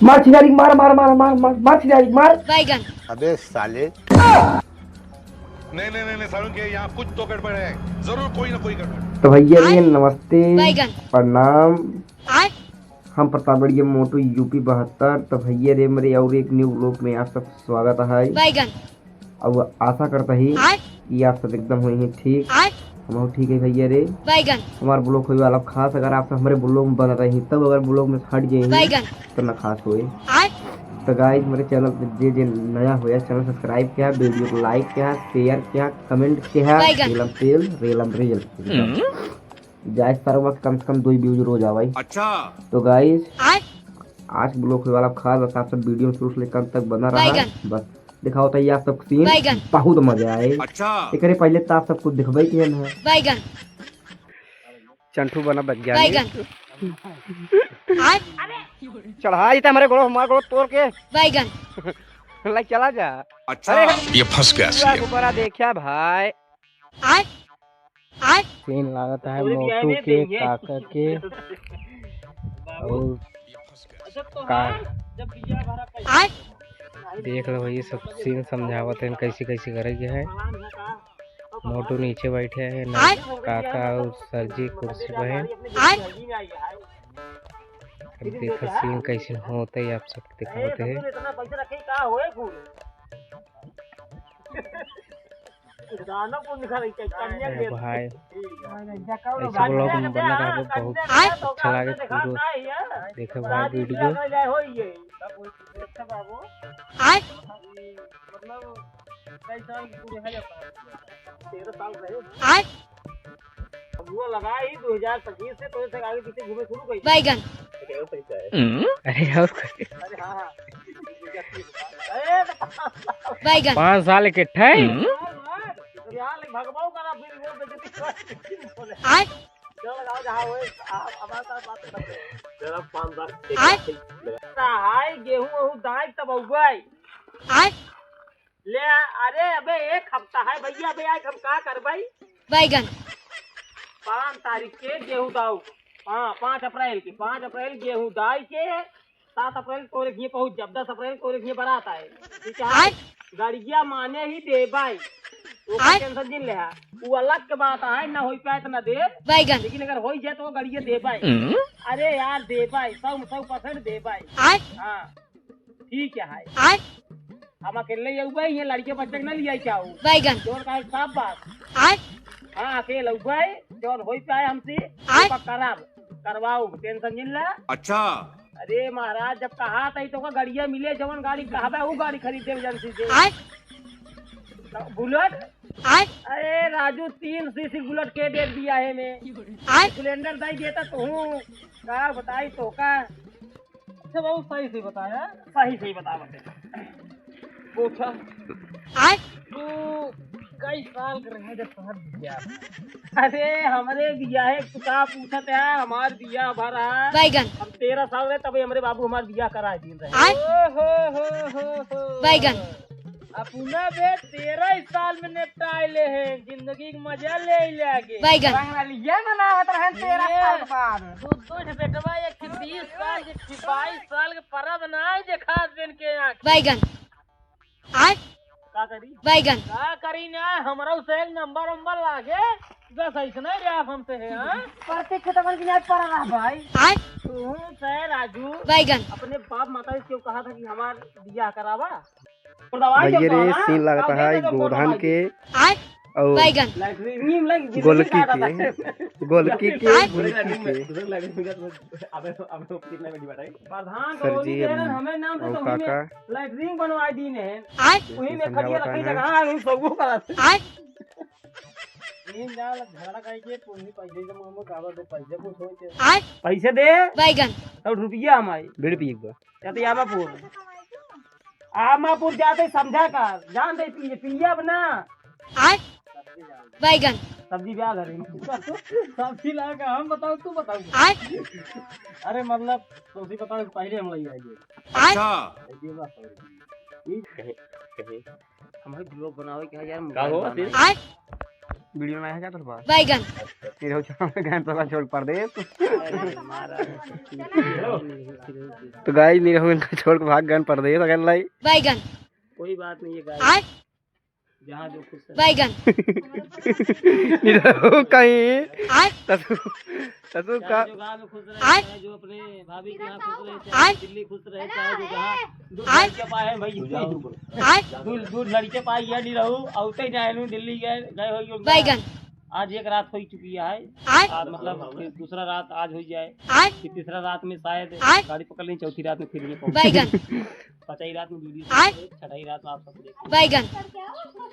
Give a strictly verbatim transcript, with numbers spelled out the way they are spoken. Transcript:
मार छिनारी, मार, मार, मार, मार, मार, मार छिनारी, मार। बैगन। अबे साले। नहीं, नहीं, नहीं, नहीं, सारुण के यहाँ कुछ तो गड़बड़ है, जरूर कोई ना कोई गड़बड़। तो भैया रे, आय? नमस्ते, बैगन। प्रणाम। आय? हम प्रतापगढ़िया मोटू, यूपी बहत्तर। तो भैया रे, मेरे और एक न्यू व्लॉग में आप सब स्वागत है। बैगन। अब आशा करता ही आय? कि आप सब एकदम होई हैं ठीक। आय? हम ठीक है भैया रे। बैगन। हमार व्लॉग होई वाला खास, अगर आप सब हमारे व्लॉग में बन रही, तब अगर व्लॉग में हट जाए बैगन। तो ना खास होए। आय? तो गाइस, मेरे चैनल पे जे जे नया होया, चैनल सब्सक्राइब किया, वीडियो को लाइक किया, शेयर किया, कमेंट किया, बैगन। रेलम तेल, रेलम रेल। हम्म। जाए सारा वक्त कम से कम दो ही व्यूज रोज आवाई। अच्छा। तो गाइस, आय? आज व्लॉग होए वाला खास, बस आप सब वीडियो में शुरू से लेकर अंत तक बना रहा। बैगन। बस दिखाओ तो ये आप सब सीन बैगन। बहुत मजा आए। अच्छा। एकरे पहले तो आप सब कुछ दिखबे किए हैं। बैगन। चंठू बना वैज्ञानिक। बैगन। आय? चढ़ा देता हमारे गोड़ो, हमारे गोड़ो तोड़ के। बैगन। लाइक चला जा। अच्छा। अरे, ये फंस गया पूरा सीन। दोबारा देखा भाई। आय? आय? सीन लागत है मोटू के, काका के और का। आय? देख लो भाई, ये सब सीन समझावत हैं कैसे कैसे करे के है। मोटू नीचे बैठे हैं, ना आय? काका और सर जी कुर्सी पे हैं। आय? अब देखो सीन कैसे होते हैं, आप सबको दिखाते हैं। ए भाई, ऐसे व्लॉग में बना रहो, बहुत अच्छा लागे पूरा। देखो भाई वीडियो। आय? आय? अब वो लगा ही दो हज़ार पच्चीस से तो इसे आगे पीछे घूमे शुरू कर दिया। बैगन। अरे और कुछ। अरे हाँ, हाँ। अरे तो बैगन। पाँच साल इकट्ठे। हाँ, हाँ। तो यहाँ ले भगवाओ का ना, फिर वो बेइज्जती कर। आय? चलो लगाओ जहाँ होए, आप हमारे साथ बात कर। जरा पाँच साल आय? हाय, गेहूं वहूं दाई तब उगाई। आय? ले आ, अरे अबे एक हफ्ता है भैया, अबे आज हम का करबई? बैगन। पाँच तारीख के गेहूं दाऊ, हाँ, पाँच अप्रैल के, पाँच अप्रैल गेहूं दाई के, सात अप्रैल तोरे घिये पहुँच जब, दस अप्रैल तोरे घिये बारात आए, ठीक है? आय? गड़िया माने ही देबई, ओकर आय? टेंशन जिन लेहा, वो अलग के बात है, ना होई पाए तो ना दे, बैगन। लेकिन अगर होई जाए तो वो गड़िया देबई। हम्म। अरे यार देबई, सौ में सौ परसेंट देबई। आय? हाँ। ठीक है, हाय। आय? हम अकेले ही अउबे, ये लड़के बच्चे के ना लिया क्या हो? बैगन। जोर का एक साफ बात। आय? हाँ, अकेले अउबे, जोन होई पाए हमसे, आय? वो कराब, करवाओ, टेंशन जिन ला। अच्छा। अरे महाराज, जब कहा था तो का गड़िया मिले, जवन गाड़ी कहबे, वो गाड़ी खरीदे एजेंसी से। आय? तो बुलेट? आय? अरे राजू, तीन सीसी बुलेट के दे दिया है मैं। आय? स्प्लेंडर दे देता तो हूँ, का बताई तो का। अच्छा बाबू, सही से बताया। सही से ही बता बते। पूछा। आय? तू कई साल के रहे जब तोहर बियाह? अरे, हमरे बियाह है, तू का पूछत है? हमार बियाह भरा। बैगन। हम तेरह साल रहे, तबे हमरे बाबू हमार बियाह करा दिन रहे। आय? ओ हो हो हो हो। बैगन। अपना बे तेरह साल में निपटाए ले हैं, जिंदगी के मजा ले ले आगे। बैगन। रंगलिया मनावत रहन तेरह साल बाद। दू दू ठे बेटवा, एक ठे बीस साल के, एक ठे बाईस साल के, परब ना आए देखा दिन के आँख। बैगन। आय? का करी? बैगन। का करी ना, हमरा से एक नंबर उम्बर लागे, बस ऐसने रहा हमसे है, हाँ? प्रत्येक खेतवन की नाच पड़ा रहा भाई। आय? तू से राजू, बैगन। अपने बाप माता से क्यों कहा था कि हमार बियाह करावा? भैया रे, सीन लागता है गोधन के आय? और बैगन। गोलकी के, गोलकी के, गोलकी के। प्रधान सर जी, हमें नाम से और तो वही दे रहे हैं, काका। हमें लैट्रिन बनवा दी ने। आय? वही में खटिया रखी जगह, वही सब वो करत। आय? इन जा झगड़ा कइके, तुम ही पैसे जमा, हम काबर दो पैसे कुछ होते। आय? पैसे दे। बैगन। और रुपया हमारे। बीड़ी पी एक बार। या तो आमापुर। आमापुर जाते समझा कर, जान दे पिए, पिए अब ना। आय? बैगन। सब्जी ब्याह घरे। सब्जी ला के हम बताओ, तू बताओ। आय? अरे मतलब, तुमसे बताओ, पहले हम ले आएंगे। आय? अच्छा। ये बात है। कहीं, कहीं। हमारे ब्लॉग बनावे के है यार, का मोबाइल हो, बनावे। आय? वीडियो में आया क्या तोर पास? बैगन। निरहू छोड़ गए तो छोड़ परदेस। तो गाइस, निरहू इनका छोड़ के भाग गए परदेस अगर लाई। बैगन। कोई बात नहीं है गाइस। आय। जहाँ जो खुश रहे। बैगन। निरहू कहीं। आय। ससुर, ससुर का। चाहे जो गाँव में खुश रहे, आय। चाहे जो अपने भाभी के यहाँ खुश रहे, चाहे आय। दिल्ली खुश रहे, चाहे जो जहाँ दूध आय। लड़के पाए हैं भाई, आय। दूध, दूध लड़के पाए ये निरहू, अउते ही जाए दिल्ली गए, गए होइगे उनका। बैगन। आज एक रात हो चुकी है। आय। आज मतलब कि दूसरा रात आज हो जाए। आय। कि तीसरा रात में शायद आय। गाड़ी पकड़ लें, चौथी रात में फिर ये पहुंच। बैगन। पचाई रात में वीडियो आय। छठाई रात में आप सब देखें। बैगन।